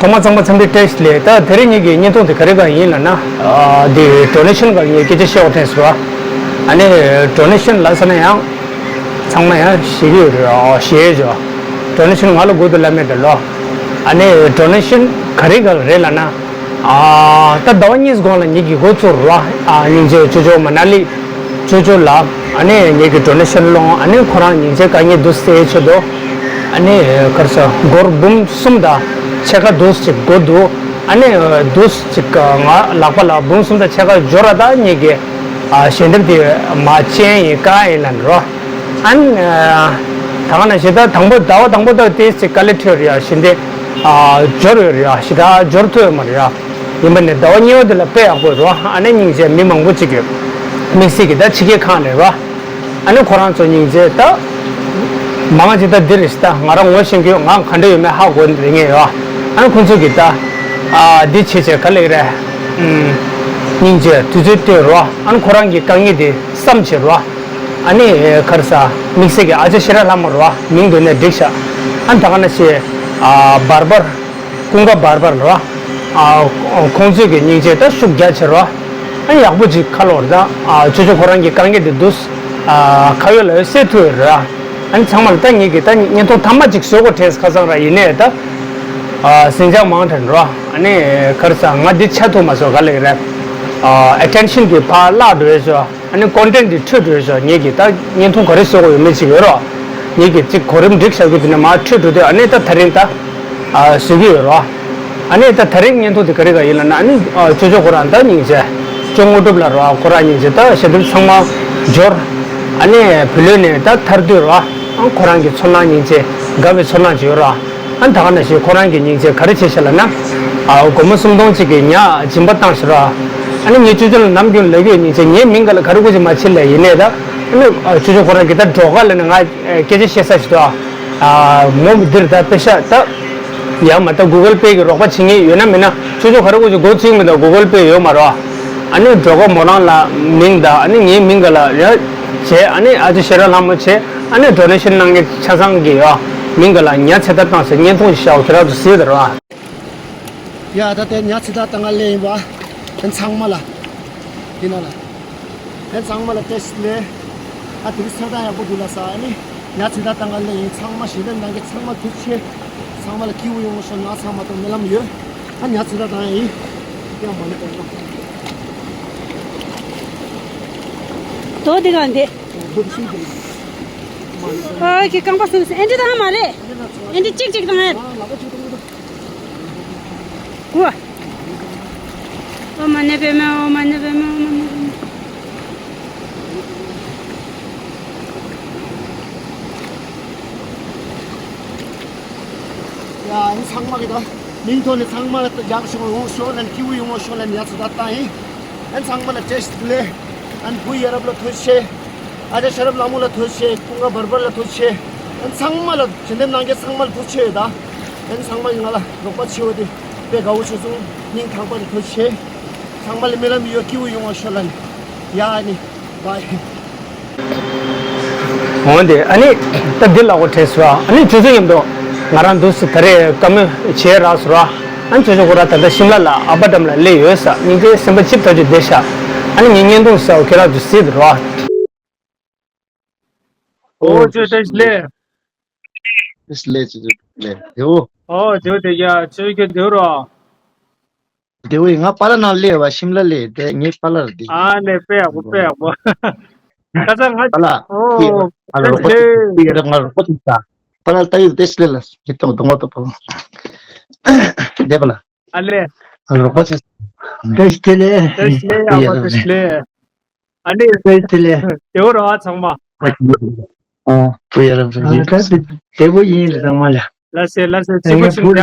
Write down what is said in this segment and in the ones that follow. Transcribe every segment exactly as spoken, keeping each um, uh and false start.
ཐོག་མ་ཚང་མ་འཚམས་འདྲི་བཀྲ་ཤིས་བདེ་ལེགས། ད་དེ་རིང་ངེད་ཀྱི་བརྙན་ཐུང་དེ་ག་རེ་ག་ཡིན་ལབ་ན། ཨ་འདི་ཌོ་ནེ་ཤན་སྒང་ངས་སྐད་ཆ་བཤད་དགོས་དྲན་སོང་། ཨ་ནི་ཌོ་ནེ་ཤན་ལབ་ཟེར་ན་ཡང་ཚང་མ་ཡང་ཤེས་ཀྱི་ཡོད་རེད། ཨ་ཤེས་ཡོད་ཅོ། ཌོ་ནེ་ཤན་ང་ལ་དགོས་འདུག་ལབ་མེད་དེ་ལོ། ཨ་ནི་ཌོ་ནེ་ཤན་ག་རེ་ག་རེད་ལབ་ན། ཨ་ད་ཟླ་བ་གཉིས་གོང་ལ་ངེད་ཀྱི་འགོ་བཙུགས་རོ། ཨ་སྙིང་རྗེ་ཅོ་ཅོ་མ་ན་ལི་ཅོ་ཅོ་ལ། ཨ་ནི་ངེད་ཀྱི་ཌོ་ནེ་ཤན་སློང་། ཨ་ནི་ཁོ་རང་སྙིང་རྗེ་དཀའ་ངལ་འདུག་སེ་ཆེད་དུ། ཨ་ནི་ག་རེ་ཟེར་སྒོར་འབུམ་གསུམ་དང་ཕྱེད་ཀ་འདུག་ཅིག་དགོས་འདུག་ཨ་ནི་འདུག་ཅིག་ང་ལག་པ་ལ་འབུམ་གསུམ་དང་ཕྱེད་ཀ་འབྱོར་ར། ད་ངེད་ཀྱི་ཨ་ཞལ་འདེབས་དེ་མ་ཅན་ཡིན་ཀ་ཡིན་ལབ་རོ། ཨ་ནི་ད་ག་ནང་བཞིན་ད་དང་པོ་ཟླ་བ་དང་པོ་ད་ཏོག་ཙམ་དཀའ་ལས་འཕྲད་ཡོད་རེད་ཡ། ཞལ་འདེབས་ཨ་འབྱོར་ཡོད་རེད་ཡ། ཞེ་དྲག་འབྱོར་ཐུབ་ཡོད་མ་རེད་ཡ། ཡིན་པ་ནས་ཟླ་བ་གཉིས་པ་དེ་ལ་དཔེ་ཡག་པོ་རོ། ཨ་ནི་སྙིང་རྗེ་མི་མང་པོ་ཅིག་གིས་དམིགས་བསལ་གྱི་ད་ཕྱི་རྒྱལ་ཁག་ནས་རོ། ཨ་ནི་ཁོ་རང་ཚོ་སྙིང་རྗེ་ད་མང་ཅིག་ད་འདི་རེད་ཤག་ད་ང་རང་ངོ་ཤེས་ཀྱི་ཡོད། ང་ག་འདྲ་ཡོད་མེད་ཧ་གོ་རེ་ངེས་ཡོད། ཨ་ནི་ཁོང་ཚོ་གིས་ད་ཨ་འདི་བྱེད་བྱེད་ག་ལེགས་རེད། ཨུམ། སྙིང་རྗེ་དུས་ཚོད་སྟེར་རོ། ཨ་ནི་ཁོ་རང་གི་དཀའ་ངལ་དེ་བསམ་བྱེད་རོ། ཨ་ནི་ག་རེ་ཟེར་དམིགས་བསལ་གྱི་ཨ་ཅག་ཤེས་རབ་ལྷ་མོ་རོ། མིང་འདོན་ནས་འགྲིག་ཤག་ཨ་ནི་ད་ག་ནང་བཞིན་ཨ་བར་བར། ཀུན་དགའ་བར་བར་རོ། ཨ་ཁོང་ཚོས་ཀྱི་སྙིང་རྗེ་ད་ཤུགས་རྒྱ་ཆེ་རོ། ཨ་ཡག་པོ་ཅིག་ཁ་ལོ་རེད་ད། ཨ་ཅོ་ཅོ་ཁོ་རང་གི་དཀའ་ངལ་དེ་འདུག་ཨ་ཁ་ཡོད་ལག་ཡོད་སེལ་ཐུབ་ཡོད་རེད། ཨ་ནི་ཚང་མ་ལ་ད་ངེད་ཀྱི་ད་བརྙན་ཐུང་ཐ་མ་ཅིག་བཟོ་དགོས་དྲན་ཁ་སང་ར། ཡིན་ནའི་ད་ཨ་ཟིང་ཆ་མང་དྲན་རོ། ཨ་ནི་ག་རེ་ཟེར་ང་འདི་ཆ་ཐུབ་མ་སོང་། ག་ལེགས་རེད། ཨ་ཨེ་ཊེན་ཤན་གྱི་ཕར་བརླག་འགྲོ་ཡོད་ཅོ། ཨ་ནི་ཀོན་ཊེན་ཊི་འདི་འཕྲོད་འགྲོ་ཤག་ངེད་ཀྱིས་ད་བརྙན་ཐུང་ག་རེ་བཟོ་དགོས་ཡོད་མེད་ཅིག་ཡོད་རོ། ངེད་ཀྱིས་ཅིག་གོ་རིམ་སྒྲིག་བཞག་རྒྱུ་དེ་ནས་མར་འཕྲོད་འགྲོ་དུས། ཨ་ནི་ད་ད་རིང་ད་ཨ་བཟོ་གི་ཡོད་རོ། ཨ་ནི་ད་ད་རིང་བརྙན་ཐུང་དེ་ག་རེ་ག་ཡིན་ལབ་ན། ཨ་ནི་ཨ་ཅོ་ཅོ་ཁོ་རང་ད་སྙིང་རྗེ་ཅོ་དངོས་གྲུབ་ལ་རོ། ཁོ་རང་སྙིང་རྗེ་ད་ཞལ་འདེབས་ཚང་མ་འབྱོར། ཨ་ནི་བུ་ལོན་ནས་ད་ཐར་དུས་རོ། ཨ་ཁོ་རང་གི་ཚོར་སྣང་སྙིང་རྗེ་དགའ་བའི་ཚོར་སྣང་ཅིག་ཡོད་རོ། ཨ་ད་ག་ནང་བཞིན་ཁོ་རང་གི་སྙིང་རྗེ་ག་རེ་བྱས་ཤག་ལབ་ན། ཨ་སྒོར་མོ་སུམ་སྟོང་ཅིག་གི་ཉ་སྦྱིན་པ་བཏང་ཤག་ར། ཨ་ནི་ངས་ཅོ་ཅོ་ལ་ནམ་རྒྱུན་ལབ་ཀྱི་ཡོད། སྙིང་རྗེ་ངའི་མིང་སྒང་ལ་ག་རེ་དགོས་ཀྱི་མ་བྱེད་ལབ། ཡིན་ནའི་ད་ཨ་ནི་ཨ་ཅོ་ཅོ་ཁོ་རང་གིས་ད་སྒྲོག་ག་ལབ་ནས་ང་སྐད་ཆ་བཤད་ས་ཞིག་འདུག་ཨ་མོ་འདིར་ད་པེ་ཤ་ད་ཡང་མ་ད་གུ་གལ་པེ་གི་རོགས་པ་བྱེད་མཁན་ཡོད་ན་མིན་ན། ཅོ་ཅོ་ག་རེ་དགོས་ཀྱི་སྒོ་བཙུགས་མི་འདུག་གུ་གལ་པེ་ཡོད་མ་རེད། ཨ་ནི་སྒྲོག་ག་མོ་རང་ལ་མིང་དང་ཨ་ནི་ངའི་མིང་སྒང་ལ་ཡ་བྱས། ཨ་ནི་ཨ་ཅེ་ཤེས་རབ་ལྷ་མོ་བྱས། ཨ་ནི་ཌོ་ནེ་ཤན་གནང་མཁན་ཆ་ཚང་གི་ཡ་མིང་སྒང་ལ་ཉ་ཚེ་ཐར་བཏང་ཟེར་བརྙན་ཐུང་ཞིག་བཞག་པ་ཁྱེད་རང་ཚོ་གཟིགས་དང་རོ། ཡ་ད་དེ་ཉ་ཚེ་ཐར་བཏང་ག་སླེབས་ཡིན་པ། ཨ་ཚང་མ་ལ། དེ་ན་ལ། ཨ་ཚང་མ་ལ་བཀྲ་ཤིས་བདེ་ལེགས། ཨ་དེ་རིང་གསལ་ཐང་ཡག་པོ་འདུག་ལ་ས། ཨ་ནི་ཉ་ཚེ་ཐར་བཏང་ག་སླེབས་ཡིན། ཚང་མ་ཞལ་འདེབས་གནང་མཁན་ཚང་མ་ཐུགས་རྗེ་ཆེ། ཚང་མ་ལ་སྐྱིད་པོ་ཡོང་བ་ཤོག་ང་ཚང་མ་དང་སྨོན་ལམ་ཡོད། ཨ་ཉ་ཚེ་ཐར་བཏང་ཡ་ཡིན། ཡ་མ་ཎི་བཏང་། དོ་དེ་ག་འདི། ཨ་ཁྱེད་རྐང་པ་སུ་ཨེ་འདྲི་དང་མ་རེད། ཨེ་འདྲི་གཅིག་གཅིག་དང་ཨེ། ཨོ་མ་ཎི་པདྨེ། ཨོ་མ་ཎི་པདྨེ། ཨོ་མ་ཎི་པདྨེ། ཡ་ཨ་ཚང་མ་གི་ད་མིང་ཐོག་ནས་ཚང་མ་ལ་ཡག་ཤོག་ཡོང་ཤོག་ལན། སྐྱིད་པོ་ཡོང་བ་ཤོག་ལན། ཡ་ཚོ་ད་ལྟ་ཡིན། ཨ་ཚང་མ་ལ་བཀྲ་ཤིས་བདེ་ལེགས། ཨ་བུ་ཡ་རབས་ལ་ཐུགས་རྗེ་ཆེ། ཨ་ཅག་ཤེས་རབ་ལྷ་མོ་ལ་ཐུགས་རྗེ་ཆེ། ཀུན་དགའ་བར་བར་ལ་ཐུགས་རྗེ་ཆེ། ཨ་ཚང་མ་ལ་ཞལ་འདེབས་གནང་མཁན་ཚང་མ་ལ་ཐུགས་རྗེ་ཆེ་ཡོད་ད། ཨ་ཚང་མ་གིས་ང་ལ་རོགས་པ་བྱས་པ་དེ་དཔེ་དགའ་བོ་བྱུང་སོང་། སྙིང་ཐག་པ་ནས་ཐུགས་རྗེ་ཆེ། ཚང་མ་ལ་སྨོན་ལམ་ཡོད། སྐྱིད་པོ་ཡོང་བ་ཤོག་ལན། ཡ་ཨ་ནི་བའི། འོན་ཏེ་ཨ་ནི་ད་འདི་ལབ་དགོས་དྲན་སོང་། ཨ་ནི་ཅོ་ཅོ་མཉམ་དུ་ང་རང་འདུག་སེ་ད་རེས་བཀའ་མོལ་བྱས་རག་སོང་ར། ཨ་ནི་ཅོ་ཅོ་ཁོ་རང་ད་ལྟ་ཤིམ་ལ་ལ་ཨ་པ་ཌམ་ལ་སླེབས་ཡོད་ས། སྙིང་རྗེ་སེམས་པ་སྐྱིད་ཐག་ཆོད་བསྡད་ཤག་ཨ་ནི་ངའི་བརྙན་ཐུང་གསར་པ་ཁྱེད་རང་ཚོ་གཟིགས་དང་རོགས། ཨོ་ཨོ་ཅོ་ཅོ་ལེ། ལེ་ཅོ་ཅོ་ལེ་དེའོ། ཨོ་ཅོ་དེ་ཡ་ཅོ་ཅོ་དེའོ་རོ། དེ་བས་ང་པཱ་ལགས་ནང་སླེབས་པ། ཤིམ་ལ་སླེབས་ཏེ་ངའི་པཱ་ལགས་རེད་དེ། ཨ་ལེ་དཔེ་ཡག་པོ་དཔེ་ཡག་པོ། ཁ་སང་ང་པཱ་ལགས། ཨོ་ཨ་ལ་རོགས་པ་ཅིག་ཡ་རབས་ང་རོགས་པ་ཅིག་ད། པཱ་ལགས་ལྟ་ཡི་བདེ་ཞིག་ལས་ལ་ཡི་ཏོག་གདོང་བ་ཏོག་པོ། བདེ་པཱ་ལགས། ཨ་ལེ། ཨ་ལ་རོགས་པ་ཅིག་བདེ་ཞིག་ལས། བདེ་ཞིག་ལས་ཡག་པོ་བདེ་ཞིག་ལས། ཨ་ལེ། བདེ་ཞིག་ལས། དེའོ་རོ་ཨ་ཚང་མ། ཨོ་བུ་ཡ་རབས་རེད། ཨ་ད་བདེ་པོ་ཡིན་རེད་ཚང་མ་ལ། ལ་སེ་ལ་སེ་ཚིག་པོ་ཅིག་ཡ་ལ།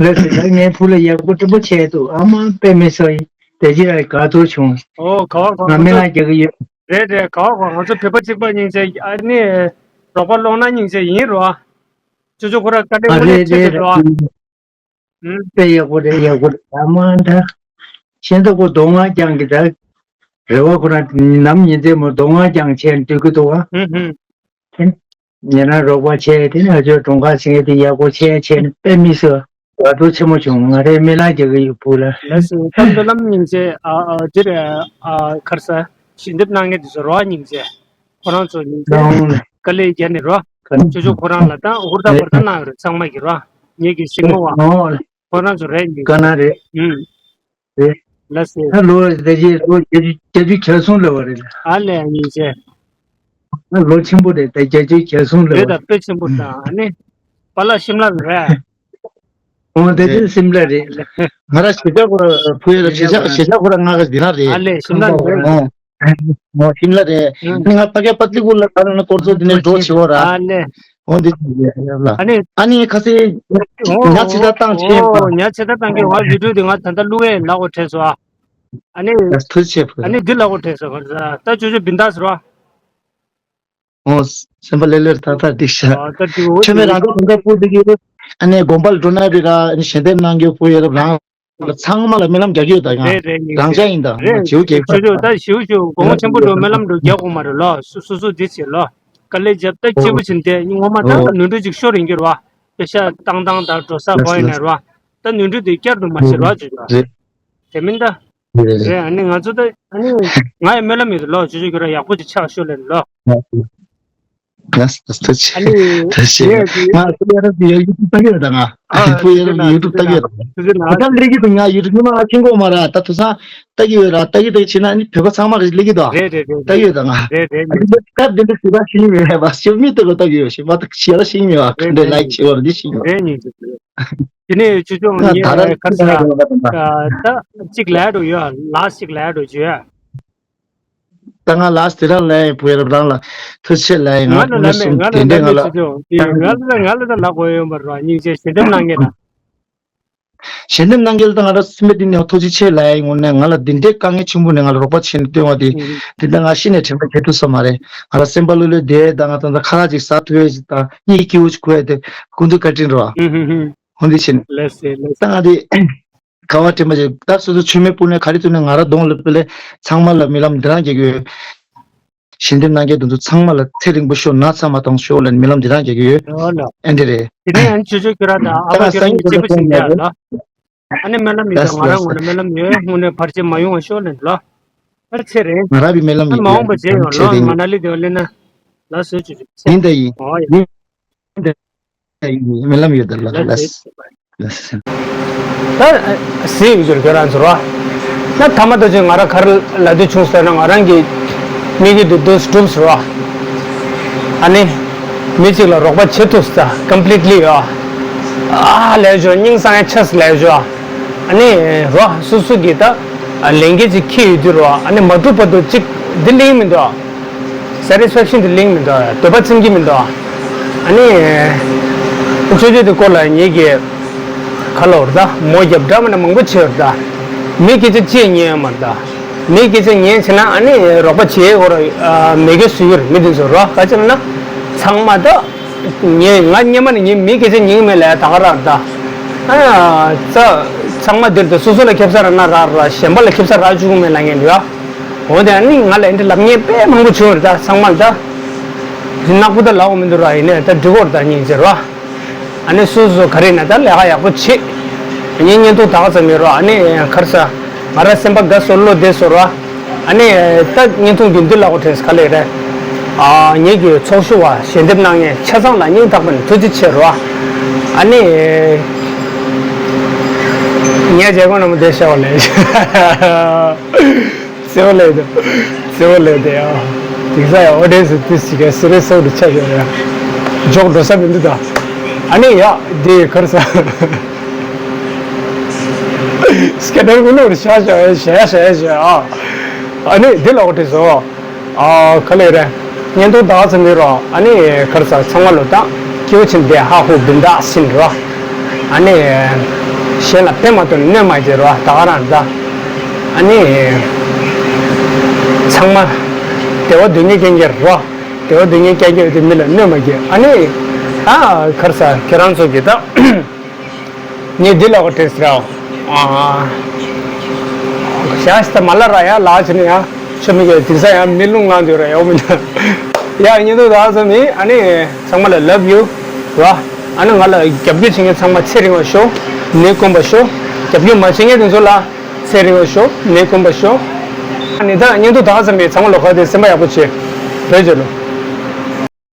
ལགས་སོ། ད་ངའི་བུ་ལ་ཡག་པོ་སྤྲོ་པོ་བྱས་འདུག་ཨ་མ་དཔེ་མི་སྲིད་ཡིན། དེ་ཅི་ར་དགའ་ཚོར་བྱུང་། ཨོ་ག་བ་ག་ང་རྨི་ལམ་རྒྱག་གི་ཡོད། རེད་རེད། ག་བ་ག་ང་ཚོ་བོད་པ་གཅིག་པ་སྙིང་རྗེ། ཨ་ནི་རོགས་པ་སློང་ན་སྙིང་རྗེ་ཡིན་རོ། ཅོ་ཅོ་ཁོ་ར་དཀའ་ལས་ཨ་དངོས་གནས་རེད་ཆེ་རེད་འདུག་རོ། རེད། ཨུམ། དཔེ་ཡག་པོ་རེད། ཡག་པོ་རེད། ཨ་མ་ད་གཞན་དག་གོ་གདོང་ང་རྒྱང་གི་ད་རེ་བ་ཁོ་ར་ནམ་ཉིན་མཚན་མོ་གདོང་ང་རྒྱང་བྱས་འདུག་གི་འདུག་ཨ། ཨུམ་ཨུམ། ཉེ་རང་རོགས་པ་བྱས། དེ་ནས་ཨ་ཅོ་གྲོང་ཁ་ཟིན་དེ་ཡག་པོ་བྱས་བྱས་ནས་དཔེ་མི་སྲིད་དགའ་སྤྲོ་ཆེན་མོ་བྱུང་། ང་རའི་རྨི་ལམ་རྒྱག་གི་ཡོད་བུ་ལ། ལགས་སོ། ད་རྨི་ལམ་སྙིང་རྗེ། ཨ་ཨ་འདིར་ཨ་གར་ས་ཞལ་འདེབས་གནང་མཁན་དེ་ཚོ་རོགས་སྙིང་རྗེ། ཁོ་རང་ཚོ་སྙིང་རྗེ་ལ་དཀའ་ལས་བརྒྱབ་ནས་རོགས། ཅོ་ཅོ་ཁོ་རང་ལ་ད་ཧུར་ཐག་ཧུར་ཐག་གནང་ཡོད་རེད། ཚང་མ་གིས་རོགས། ངེད་ཀྱི་ཤིང་མོ་བ་ཁོ་རང་ཚོ་རེད་ཉིན་དཀའ་ན་རེད། ཨུམ། རེད། ལགས་སེ། ད་ལོ་ད་ཅི་ལོ་བརྒྱད་ཅུ་བརྒྱད་ཅུ་གྱ་གསུམ་ལ་བ་རེད། ཨ་ལས་ཉིན་བྱེད། ད་ལོ་ཆེན་པོ་རེད། ད་བརྒྱད་ཅུ་གྱ་གསུམ་ལ་རེད། བ་ད་དཔེ་ཆེན་པོ་དང་ཨ་ནི་པཱ་ལགས་ཤིམ་ལ་རེད། འོ་དེ་དེ་སིམ་ལ་རེད། ང་ར་ཞེ་ཆག་ཁོ་ར་ཕུ་ཡེ་ར་ཞེ་ཆག་ཞེ་ཆག་ཁོ་ར་ང་ག་འདི་ན་རེད། ཨ་ལས་ཤིམ་ལ་རེད། འོ། འོ་ཤིམ་ལ་རེད། ཨ་ནི་ང་ཕ་གི་པ་ཏི་ཀུ་ལ་ད་ལ་ན་སྐོར་ཚོ་དེ་ནས་འགྲོ་ཆེ་བོ་ར། ཨ་ལས། འོ་འདི་ལ། ཨ་ནི། ཨ་ནི་ཁ་སེ། ཉ་ཆེ་ད་བཏང་ཆེ་བ། ཉ་ཆེ་ད་བཏང་གི་ང་བི་ཌིའོ་དེ་ང་ད་ལྟ་བླུག་ཡས་ལ་གོ་བྲེས་སོ། ཨ་ནི། ཐུགས་ཆེ་བོ། ཨ་ནི་འདི་ལ་གོ་བྲེས་སོ་ག་ས་ད་ཅོ་ཅོ་བིན་ད་ཟེར་བ། ཨོ། སེམས་པ་ལྷོད་ལྷོད་ད་ད་འགྲིག་ཤག་ཨ་ད་འགྲིག་འོ་ཆོས་མེད་རང་ཚོ་གང་འདྲ་སྤུ་འདི་གི། ཨ་ནི་དགོན་པ་ལ་འགྲོ་ན་རི་ར་ཨ་ནི་ཞལ་འདེབས་གནང་རྒྱུ་སྤུ་ཡ་རབས་རང་ལ་ཚང་མ་ལ་སྨོན་ལམ་རྒྱག་རྒྱུ་ད་ཡང་རེད་རེད། ཉིན་རང་ཅག་ཡིན་ད་རེད། ང་བྱིའུ་རྒྱལ་ཁྱོད་ཚོ་ད་ཞིའུ་ཞིའུ་དགོང་མོ་ཆེན་པོ་འགྲོ་སྨོན་ལམ་འགྲོ་རྒྱག་དགོས་མ་རེད་ལོ། སུ་སུ་སུ་འདི་བྱེད་ལོ། དཀའ་ལས་རྒྱབ་ད་སྐྱིད་པོ་བྱིན་ཏེ་ངོ་མ་ད་ནོར་འཁྲུལ་ཅིག་ཤོར་ཡིན་རྒྱུ་རེད་བ། པེ་ཤ་བཏང་བཏང་ད་འགྲོ་ས་གོ་ཡིན་ན་རེད་བ། ད་ནོར་འཁྲུལ་དེ་བསྐྱར་དུ་མ་བྱེད་རོགས་བྱེད་རོགས། དེ་མིན་ད། རེད་རེད། རེད། ཨ་ནི་ང་ཚོ་ད་ཨ་ནི་ང་ཡི་སྨོན་ལམ་ཡོད་ལོ། ཅོ་ཅོ་ཁྱོད་རང་ཡག་པོ་ཅིག་ཆགས་ཤོག་ལེ་ལོ། ལགས་སོ། ཐུགས་རྗེ་ཆེ། ཨ་ནི་ཐུགས་རྗེ་ཆེ། ང་ཚོ་ཡ་རབས་ཀྱི་ཡུ་ཊུབ་ལྟ་གི་ཡོད་ད་ང་ཨ་ཕུ་ཡ་རབས་ཀྱི་ཡུ་ཊུབ་ལྟ་གི་ཡོད་ད། ཐུགས་རྗེ་གནང་། ད་ལྟ་ལས་ཀྱི་འདུག་ང་ཡུ་ཊུབ་ཉི་མ་ང་ཤེས་གོ་མ་ར། ད་དུ་སང་ལྟ་གི་ཡོད་ར། ལྟ་གི་ལྟ་གི་བྱེད་ན་ནི་བོད་པ་ཚང་མ་གི་ལས་ཀྱི་དོ། རེད་རེད་རེད། ལྟ་གི་ཡོད་ད་ང་རེད་རེད། ཨ་ནི་སྐབས་དེ་འདྲ་ཞིག་ད་ཤེས་མེད་པ་ཤེས་མེད་ལྟ་གི་ལྟ་གི་ཡོད་ཤེས་མ་ད་ཤེས་ལ་ཤེས་མེད་པ་ག་འདྲ་ལའི་ཆེ་བ་རེད་ཤེས་མེད་པ། རེད་ཉིན་ཞིག་དེ་ནས་ཆུ་ཆུང་ང་ངས་ད་ར་ཁ་ས་ད་གཅིག་ལས་འགྲོ་ཡོད། ལ་གཅིག་ལས་འགྲོ་བརྗོད། ད་ང་ལ་དེ་རང་ལས་བུ་རབ་རང་ལ་ཐུགས་ཆེ་ལ་ཡིན། ང་ང་ལ་ཕུ་ནུ་ལ་མེད། གསུམ་ང་ལ་དེ་འདྲས་ལ་ང་ལ་མེད་ལ་ཆུ་ཆུང་དེ་ང་ལ་ང་ལ་ད་ལ་གོ་ཡོང་པ་ར། སྙིང་རྗེ་ཞལ་འདེབས་གནང་ངེས་ལ། ཞལ་འདེབས་གནང་གལ་ད་ང་རང་སེམས་པ་འདི་ནས་ཐུགས་རྗེ་ཆེ་ལ་ཡིན། ངོ་ནས་ང་ལ་འདི་འདྲའི་དཀའ་ངལ་ཆེན་པོ་ནས་ང་ལ་རོགས་པ་བྱས་ནས་སྟོན་བ་དེ་དེ་ད་ང་ཤི་ནས་དྲན་པ་བརྗེད་ཐུབ་ས་མ་རེད། ང་ལ་སེམས་པ་ལྷོད་ལྷོད་བསྡད་ད་ང་ད་ད་ཁ་ལག་ཅིག་ཟ་ཐུབ་ཡས་ཅིག་ད་གཉིད་སྐྱིད་པོ་ཅིག་ཁུག་ཡས་དེ་ཀུན་ཏུ་བཀའ་དྲིན་རོ། ཧུམ་ཧུམ་ཧུམ། ཧོན་དེ་ཕྱིན། ལགས་སེ་ལགས་སེ། ད་ང་དེ་ག་བ་དྲན་པ་ཅིག་ད་སོ་སོ་ཆོས་མེད་སྤུ་ནས་ག་རེ་ཐུབ་ནས་ང་ར་གདོང་ལ་ཕུལ་ལས་ཚང་མ་ལ་རྨི་ལམ་འདི་རང་རྒྱག་གི་ཡོད། ཞལ་འདེབས་གནང་མཁན་དེ་ཚོ་ཚང་མ་ལ་ཚེ་རིང་པོ་ཤོག་ན་ཚ་མ་བཏང་ཤོག་ལ་རྨི་ལམ་འདི་རང་རྒྱག་གི་ཡོད། ཨོ་ལ། ཨེ་འདི་རེད། དེ་ནས་ཨ་ནི་ཆུ་ཆུ་ཁྱོད་རང་དང་ཨ་ད་ཕ་ང་ཁྱོད་རང་སང་གཉིས་ཉིན་གཅིག་པོ་ཕྱིན་ཡ་ལ། ཨ་ནི་སྨོན་ལམ་ཡོད་ད་ལགས་ང་རང་ངོས་ནས་སྨོན་ལམ་ཡོད། དངོས་གནས་བར་ཆད་མ་ཡོང་བ་ཤོག་ལ་ལ། ཨ་ཚེ་རིང་། ང་རང་བི་སྨོན་ལམ་ཨ་ཡོད་མ་འོངས་པ་མཇལ་ཡོང་ལ་ཚེ་རིང་མ་ན་ལི་དེ་བ་ལེ་ན། ལ་སོད་ཆུ་ཆུ་ཚེ། ཡིན་ད་ཡིན། ཨོ་ཡ། ཡིན་ད་ཡིན་སྨོན་ལམ་ཡོད་ད་ལ་ལ་ལ་ལ་སེ། ད་གཟིགས་ཡོད་ཚོར་ཁྱོད་རང་ཚོར་བ། ད་ཐ་མ་ད་ཅིག་ང་རང་གར་ལ་དུས་བྱུང་ཟེར་ན་ང་རང་གི་དམིགས་ཡུལ་དུ་འདུག་སྒྲུབ་ཟེར་བ། ཨ་ནི། མི་གཅིག་ལ་རོགས་པ་བྱེད་ཐུབ་ས་ཀམ་པི་ལིཊ་ལི་ཡོད། ཨ་ལས་ཞོ་སྙིང་སང་ཡ་ཆས་ལས་ཞོ། ཨ་ནི་རོ་སོ་སོ་གི་ད་ལས་འགན་ཅིག་འཁྱེར་ཡོད་དུས་རོ་ཨ་ནི་མ་གྲུབ་བར་དུ་གཅིག་འདི་ལིང་མི་འདུག་སེ་ཊིས་ཕེག་ཤན་དེ་ལིང་མི་འདུག་འདོད་པ་ཚིམ་གྱི་མི་འདུག་ཨ་ནི། ཆོས་ཆོས་དེ་སྐོར་ལ་ངེད་ཀྱི་ཁ་ལོ་ར་ད་མོ་རྒྱབ་འདྲ་མ་ན་མང་པོ་བྱེད་ར་ད། མི་སྐད་ཆ་ཅིག་ཉན་ཡ་མ་ར་ད། མི་སྐད་ཆ་ཉན་བྱས་ན་ཨ་ནི་རོགས་པ་བྱེད་ཡ་གོ་ར་མེད་གི་སུ་ཡོད་ར་མི་དེ་ཚོ་ར་ག་ཅི་ན་ཚང་མ་ད། ངས་ང་སྙེ་མ་ནི་ངའི་མི་སྐད་ཆ་ཉན་གི་མེད་ལ་ད་ག་ར་ད། ཨ་ཙ། ཚང་མ་འདིར་ད་སོ་སོ་ལ་ཁེབས་ས་ར་ན་ར་ར་གཞན་པ་ལ་ཁེབས་ས་ར་བཅུག་གི་མེད་ལ་ངས་འདུག་ཡ། འོ་དེ་ཨ་ནི་ང་ལ་འདི་ལབ་ཉན་དཔེ་མང་པོ་བྱུང་རེད་ད་ཚང་མ་ལ་ད། འདི་ནག་པོ་ད་ལབ་འོ་མི་འདུག་ར་ཡིན་ནས་ད་འགྲིག་གོ་ར་ད་སྙིང་རྗེ་ར། ཨ་ནི་སོ་སོ་ག་རེ་ན་ད་ལས་ཀ་ཡག་པོ་བྱེད། ངའི་བརྙན་ཐུང་ད་ག་ཙམ་ཡོད་ར་ཨ་ནི་ག་རེ་ཟ། ང་ར་སེམས་པ་དགའ་སོ་བློ་བདེ་སོ་ར། ཨ་ནི་ད་བརྙན་ཐུང་གི་འདི་ལ་གོ་དྲན་ག་ལེ་རེད། ཨ་ངེད་ཀྱི་ཚོགས་ཞུགས་པ་ཞལ་འདེབས་གནང་མཁན་ཆ་ཚང་ལ་སྙིང་ཐག་པ་ནས་ཐུགས་རྗེ་ཆེ་རོ། ཨ་ནི་ངས་མཇལ་ཁོང་རྣམ་པ་བདེ་ཤ་བ་ལས། སེ་བ་ལས་དེ། སེ་བ་ལས་དེ་ཡ། དེང་སང་ཡ་ཨོ་ཌི་ཡེན་སི་དེ་ཞིག་ག་སེ་རི་སོགས་དུ་ཆ་ཡོད་ཡ། འཇོག་འགྲོ་ས་མི་འདུག་ད། ཨ་ནི་ཡ་དེ་གར་ས། སྐད་དར་ཀུན་ནོར་ཤ་ཤ་ཤ་ཤ་ཤ་ཨ། ཨ་ནི་དེ་ལ་ཨོ་ཏི་སོ། ཨ་ག་ལེ་རེད། བརྙན་ཐུང་ད་ཚ་མི་རོ་ཨ་ནི་གར་ས་ཚང་མ་ལོ་ད་སྐྱེ་བོ་ཆེན་དེ་ཧ་ཧུ་བིན་དག་སིན་རོ། ཨ་ནི། གཞན་ལ་ཕན་མ་ཐོགས་ནས་གནོད་མ་བྱེད་རོ་ད་ག་རང་ད། ཨ་ནི། ཚང་མ། བདེ་བ་སྡུག་བསྔལ་རྐྱང་རྐྱང་རོ། བདེ་བ་སྡུག་བསྔལ་རྐྱང་རྐྱང་ཡོད་དུས་མི་ལ་གནོད་མ་བྱེད་ཨ་ནི། ཨ་གར་ས་ཁྱེད་རང་ཚོ་གི་ད། ངས་འདི་ལ་གོ་དྲན་ཟེར་རོ། ཨ། ཞག་ཤི་ད་མ་ལ་ར་ཡ་ལག་ཕྱི་ནས་ཡ། ཆོ་མི་གི་དེང་སང་ཡ་མི་རླུང་ལངས་འདུག་ར་ཡོང་མི་འདུག་ཡ། བརྙན་ཐུང་དག་ཙམ་ཡིན། ཨ་ནི་ཚང་མ་ལ་ལབ་ཡོད་ར། ཨ་ནི་ང་ལ་རྒྱབ་སྐྱོར་བྱེད་མཁན་ཚང་མ་ཚེ་རིང་བ་ཤོག་ནད་དཀོན་པ་ཤོག་རྒྱབ་སྐྱོར་མ་བྱེད་མཁན་དེ་ཚོ་ལ་ཚེ་རིང་བ་ཤོག་ནད་དཀོན་པ་ཤོག་ཨ་ནི་ད་བརྙན་ཐུང་དག་ཙམ་ཡིན། ཚང་མ་ལོ་ཁ་དེ་སེམས་པ་ཡག་པོ་བྱེད། བོད་རྒྱལ་ལོ།